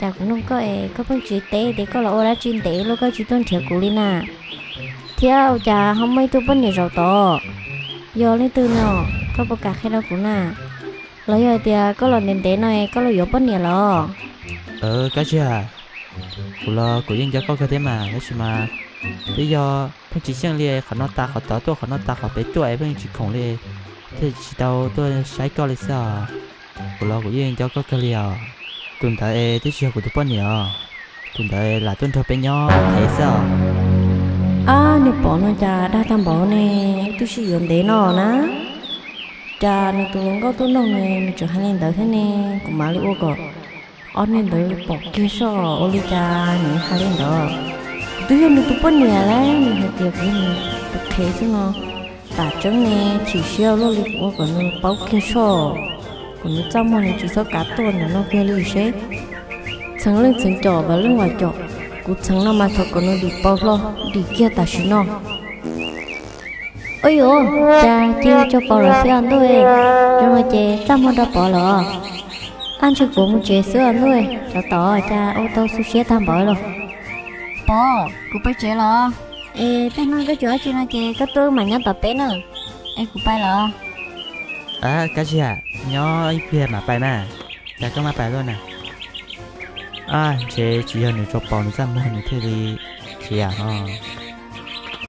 Cas kuv nug koj es koj pheej tsis teb tias koj los ua dab tsi ntev luaj koj tsis tuaj nrhiav kuv li na? Thiab ua cas ho muaj ib tug poj niam zaum tod? Yog leej twg no? Koj puas kam qhia rau kuv na? Los yog hais tias koj los ntev ntev no es koj los yuav poj niam los? Kab Zia, kuv los kuv yeej nco koj kawg thiab mas, tab sis mas twb yog pheej tsis xyeej li, qhov no tas qhov tod tuaj, qhov no tas qhov pem tuaj es pheej tsis khoom li, thiaj tsis tau tuaj saib koj li xwb os. Kuv los kuv yeej nco koj kawg li os. Tus ntawd es twb tsis yog kuv tus poj niam os, tus ntawd lam tuaj nrog peb nyob qhev xwb os. Ab, nws Pov no cas dag tag npaum ne, twb sib yuav ntev no na. Cas nws tus hluas nkauj tuaj nug nws, nws tseem hais li ntawd thiab ne, kuv mam li ua kom ob niag ntawd pom kiag soj ua li cas nws hais li ntawd. Kuv twb yog nws tus poj niam lawm, nws hais tias kuv yog nws tus qhev xwb no. Tam tseeb ne, chim siab luaj li, kuv ua kom nws paub kiag soj, kom nws txaj muag nws tsis txhob kav tuaj ntawm no kiag li seb. Txheev leej txheev com, vam leej vam com, kuv txheev no mas thov kom nws dim paus hlo, dim kiag tam sim no. Ua yuav, cas cia tso paus lawm thiab ntuj, zoo no ces txaj muag rau Pov lawm os. Ab, ntshe kuv mus tsev xwb os ntuj, tsov tom cas ua tau xu siab tag npaum los. Pov, kuv pais tsev los. Es tej no koj tsuas dab tsi no ces koj tuaj wb mam nyob tom peb na. Es kuv pais los. Kab Zia, nyob ib pliag mam pais mas. Cas koj mam pais luaj na? Ab, ntshe tsis yog nws tso paus nws txaj muag nws thiaj li khiav os.